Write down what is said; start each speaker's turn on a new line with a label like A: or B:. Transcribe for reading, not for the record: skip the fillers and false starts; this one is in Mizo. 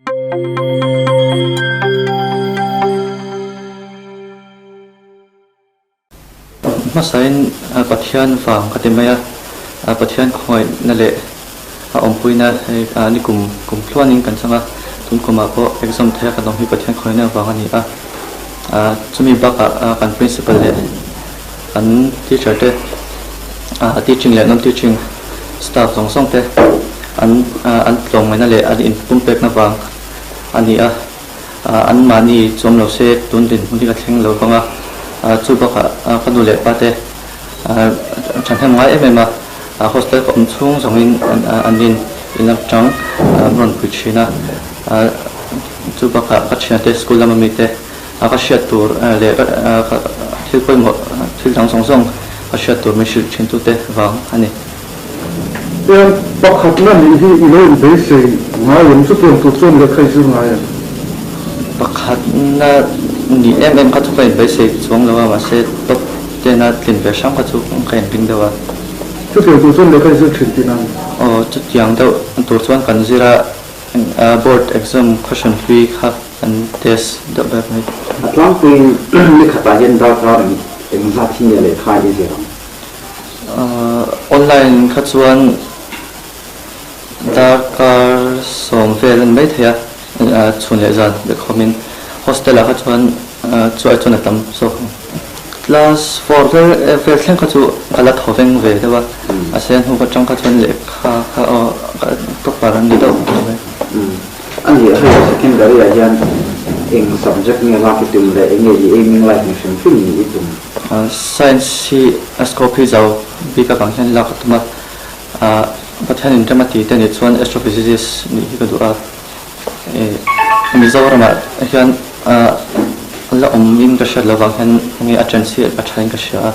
A: Hmasain Pathian vang ka ti mai a, Pathian khawngaihna leh a awmpuina hei ni kum kum tluanin kan chang a, tun kumah pawh exam theia kan awm hi Pathian khawngaihna vang a ni a. Chumi bakah kan principal leh kan teacher te teaching leh non teaching staff zawng zawng te an an tlawmngaihna leh an inpumpekna vang a ni a. An mahni chuam lo se tun dinhmun hi ka thleng lo vang a, chu bakah ka nu leh pa te thahnem ngai em em a, hostel ka awm chhung zawngin an in in atang an rawn pui thin a, chu bakah ka thiante school lama mite ka hriat tur leh thil pawimawh thil dang zawng zawng ka hriat tur min hrilh thin tute vang a ni.
B: Tiang pakhatna nih hi i lo inbeisei ngai em? Chutiang tur chuan lehkha i zir ngai em?
A: Pakhatna nih em em kha chu ka inbeisei chuang lo a, mahse top ten a tlin ve hrang kha chu ka inring deuh a.
B: Chutiang tur chuan lehkha i zir thin tihna a ni?
A: Aw, chutiang deuh tur chuan kan zir a, board exam question hlui kha kan test deuh ber mai.
C: A tlangpuiin nikhatah hian darkar engzat hi nge lehkha i zir ang?
A: Online kha chuan darkar sawm vel a ni mai thei a, chhun leh zan biakhawmin hostel ah kha chuan chu ai chuan a tam zawk ang. Class four vel vel thleng kha chu ka la thaw veng ve deuh a, a sen hnu atang kha chuan lehkha kha aw topper an ni deuh mai.
C: A nih hei secondary ah hian eng subject nge lak i tum leh enge i aiming life ni hrim hrim ni i tum?
A: Science hi a scope hi zau bik avang hian lak a tum a, Pathian in rem a ti te nih chuan astrophysicist nih hi ka duh a, Mizoramah hian la awm in ka hriat loh vang hian enge a chance hi a tha in ka hria a.